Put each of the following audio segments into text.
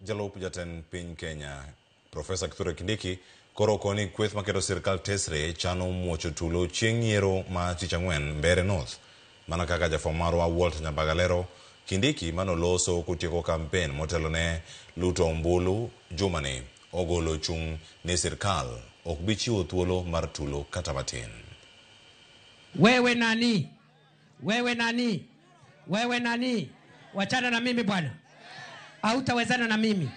Jalup jatend piny Kenya Profesa Kithure Kindiki koro okoni kweth maketo sirkal tesre chano muocho tulo chieng' yiero ma tich ang'wen Mbeere North. Mana kaka jafwambo marwa Walter Nyambaga lero, Kindiki manoloso kotieko kampen motelo ne luto ombulu jumani ogolo chung' ni sirkal ok bi chiwo thuolo mar tulo kata matin. Wewe nani? Wewe nani? Wewe nani? Wachana na mimi bwana. Hautawezana na mimi.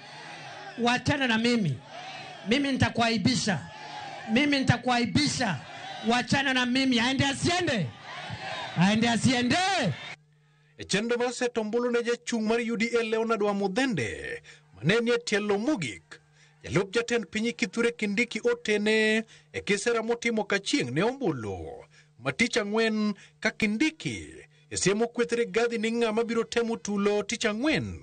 Wachana na mimi. Mimi nitakuaibisha. Mimi nitakuaibisha. Wachana na mimi. Aende asiende? Aende asiende? E chenro mar seto ombulu ne jachung' mar UDA Leonard Wamuthende mane nie tielo mogik, jalup jatend piny Kithure Kindiki otene e kisera motimo kachieng' ne ombulu ma tich ang'wen ka Kindiki e siemo kweth Rigathi ni ng'ama biro temo tulo tich ang'wen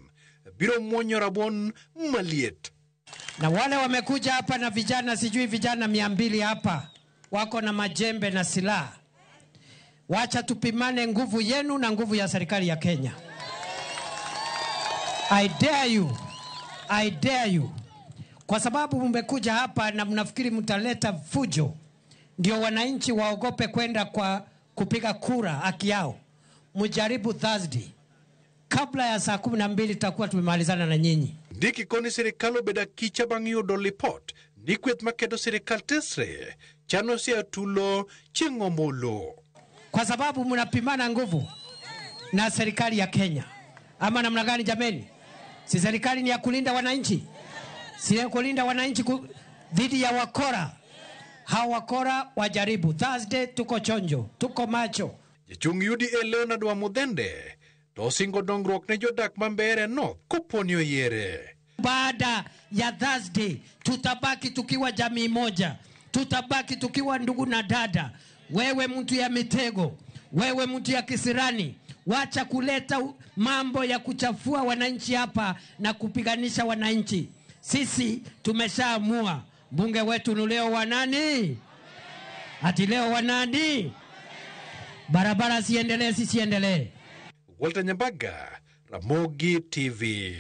biro muonyo rabuon maliet. Na wale wamekuja hapa na vijana, sijui vijana 200 hapa wako na majembe na silaha. Wacha tupimane nguvu yenu na nguvu ya serikali ya Kenya. I dare you. I dare you. Kwa sababu mmekuja hapa na mnafikiri mtaleta fujo ndio wananchi waogope kwenda kwa kupiga kura haki yao. Mjaribu Thursday. Kabla ya saa 12 tutakuwa tumemalizana na nyinyi. Ndiki koni sirikal obedo akicha bang' yudo lipot ni kweth maketo sirikal tesre chano sia tulo chieng' ombulu. Kwa sababu mnapimana nguvu na serikali ya Kenya. Ama namna gani jameni? Si serikali ni ya kulinda wananchi? Si ya kulinda wananchi dhidi ya wakora? Hawa wakora wajaribu. Thursday tuko chonjo, tuko macho. Jachung' UDA Leonard Wamuthende to osingo dongruok ne jodak ma Mbeere North koponi oyiere. Baada ya Thursday tutabaki tukiwa jamii moja, tutabaki tukiwa ndugu na dada. Wewe mtu ya mitego, wewe mtu ya kisirani, wacha kuleta mambo ya kuchafua wananchi hapa na kupiganisha wananchi. Sisi tumeshaamua mbunge wetu ni leo wa nani? Ati leo wa nani? Barabara siendelee, sisiendelee. Walter Nyambaga, Ramogi TV.